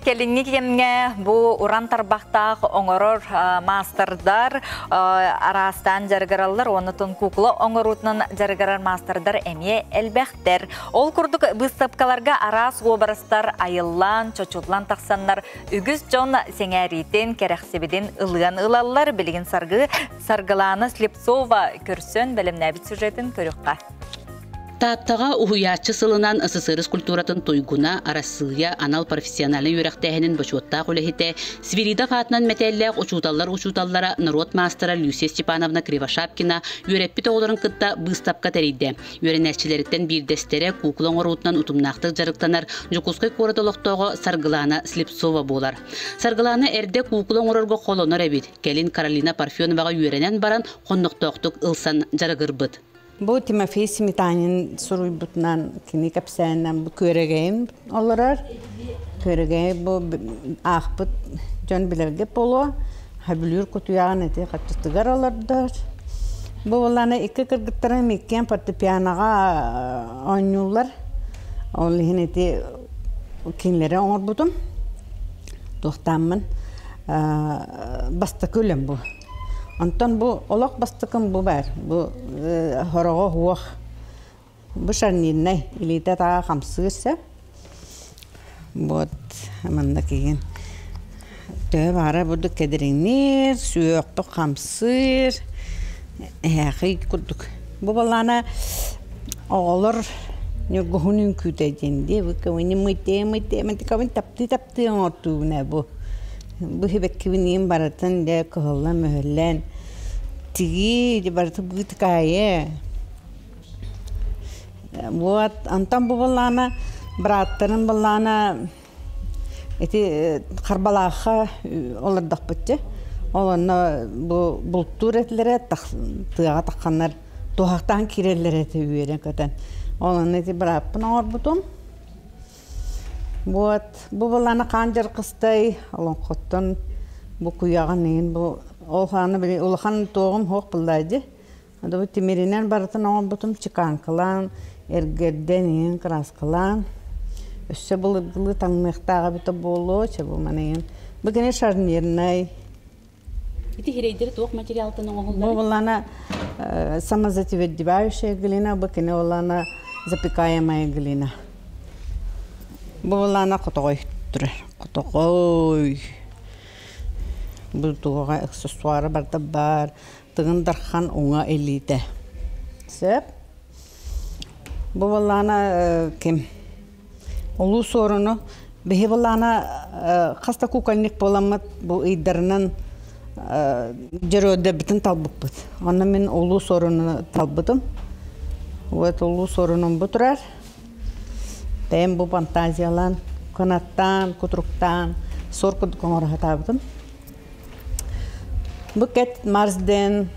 Кэлиҥҥи кэмҥэ бу уран тарбахтаах оҥорор маастардар араастаан дьарыгыраллар уонна кукла оҥоруутунан дьарыгырар маастардар эмиэ элбэхтэр. Ол курдук быыстапкаларга араас уобарастар айыллан, чочуллан тахсаннар үгүс дьон сэҥээриитин, кэрэхсибитин ылыан ылаллар. Билигин Саргы Саргылаана Слепцова көрсөн бэлэмнээбит сюжетын көрүөххэ. Тааттаҕа уһуйааччы сылынан СССР культуратын туйгуна, Арассыыйа анал профессиональнай үөрэхтээһинин бочуоттаах үлэһитэ, Свиридов аатынан мэтээллээх учууталлар учууталлара, норуот маастара Люция Степановна Кривошапкина үөрэппит оҕолорун кытта быыстапка тэрийдэ. Үөрэнээччилэриттэн биирдэстэрэ куукула оҥоруутунан утумнаахтык дьарыктанар Дьокуускай куорат олохтооҕо Саргылаана Слепцова буолар. Саргылаана эрдэ куукула оҥорорго холонор эбит. Кэлин Каролина Парфеноваҕа үөрэнэн баран, хоннохтоохтук ылсан дьарыгырбыт. Бу Тимофей Сметанин суруйбутунан кини кэпсээнинэн бу күөрэгэйин олорор. Күөрэгэй бу аахпыт дьон билэргэ буолуо. Хөбүлүүр кутуйаҕын ити хаччытыгар олордор. Бу буоллаана икки кыргыттарым иккиэн фортепианоҕа оонньууллар. Ол иһин ити кинилэри оҥорбутум. Туохтааммын бастакы үлэм бу. Онтон бу олох бастакым бу баар. Бу хороҕо уох. Бу шарнирнай илиитэ атаҕа хамсыыр сөп. Вот манна кигин төһө баара бурдук кэдириҥниир, сүөхпүт хамсыыр, эһээхий курдук. Бу балаана оҕолор ньургуһун үҥкүүтэ диэн дии. Бу кэвини мыйтee мыйтee мынтыкабын таптыы-таптыы оҥортуубун ээ бу. Бу сибэккибиниин барытын дьэ кыһыллан-мөһүллэн тигии дьэ барыта быытыкаайы. Вот онтон бу былаана бырааттарым былаана ити Харбалаахха олордохпут дьэ. Ол онно бу бултуур этилэрэ тыаҕа тахханнар туһахтаан киирэллэр этэ үөрэн-көтөн. Ол онно ити бырааппын оҥорбутум. Вот бу былаана хаан дьаркыстай олоҥхоттон бу куйаҕын иһин бу ол хааны били улахан туоҕум суох буллаа дии. Бу тимиринэн барытын оҥорбутум чеканкалаан, эргэрдэн иһин краскалаан. Өссө былыргылыы таҥныахтаах эбитэ буолуо, чэ бу маны иһин. Бу кини шарнирнай. Ити хирэйдэри туох материалтан оҥоһуллар? Бу булана самозатвердевающая глина, бу кини булана запекаемая глина. Бу булана хотоҕой турар. Хотоҕой. Бу туоҕа аксессуара барда бар. Тыгын Дархан уҥа илиитэ. Сөп. Бу булана ким? Улуу Суоруну биһи былаана хас да кукольник буоламмыт бу ыйдарынан дьөрүөдэрбитин талбыппыт. Онно мин Улуу Суоруну талбытым. Вот Улуу Суорунум бу турар. Бэйэм бу фантазиялаан, кынаттаан, кутуруктаан, суор курдук оҥоро сатаабытым. Бу Кэт Марсден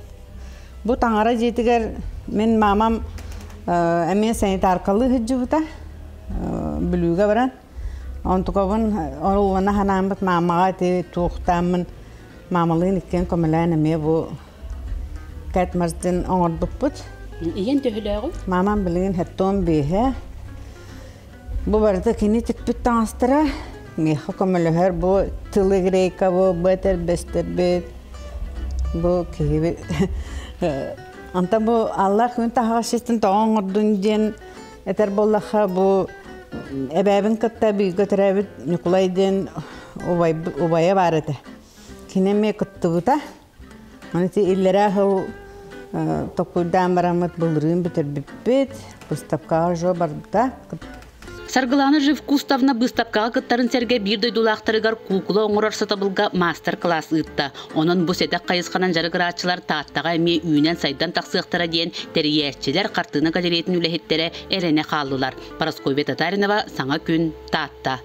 бу таҥара дьиэтигэр мин маамам эмиэ санитаркалыы сылдьыбыта Бүлүүгэ баран. Онтукабын уонна санааммыт маамаҕа ити туохтааммын маамалыын иккиэн көмөлөөн эмиэ бу Кэт Марсден оҥорбуппут. Ийэн төһөлөөҕүй? Маамам билигин хэттон биэһэ. Бу барыта кини тикпит таҥастара миэхэ көмөлөһөр бу тылы грека бу бэтэрбэстэрбит бу киһибит Онтон бу Аллах күн таһаҕасчытын тоҕо оҥордун диэн этэр буоллахха бу эбээбин кытта бииргэ төрөөбүт Ньукулай диэн убайа баар этэ. Кини эмиэ кыттыбыта. Аны ити иллэрээ сыл токуйдаан бараммыт былырыын бүтэрбиппит. Быыстапкаҕа уже барбыта. Саргылаана Живкустовна быыстапкаҕа кыттарын сэргэ биир дойдулаахтарыгар куукула оҥорор сатабылга маастар-кылаас ыытта. Онон бу сэдэх хайысханан дьарыгырааччылар Тааттаҕа эмиэ үүнэн-сайдан тахсыахтара диэн тэрийээччилэр, хартыына галереятын үлэһиттэрэ эрэнэ хааллылар. Парасковья Татаринова, Саҥа күн, Таатта.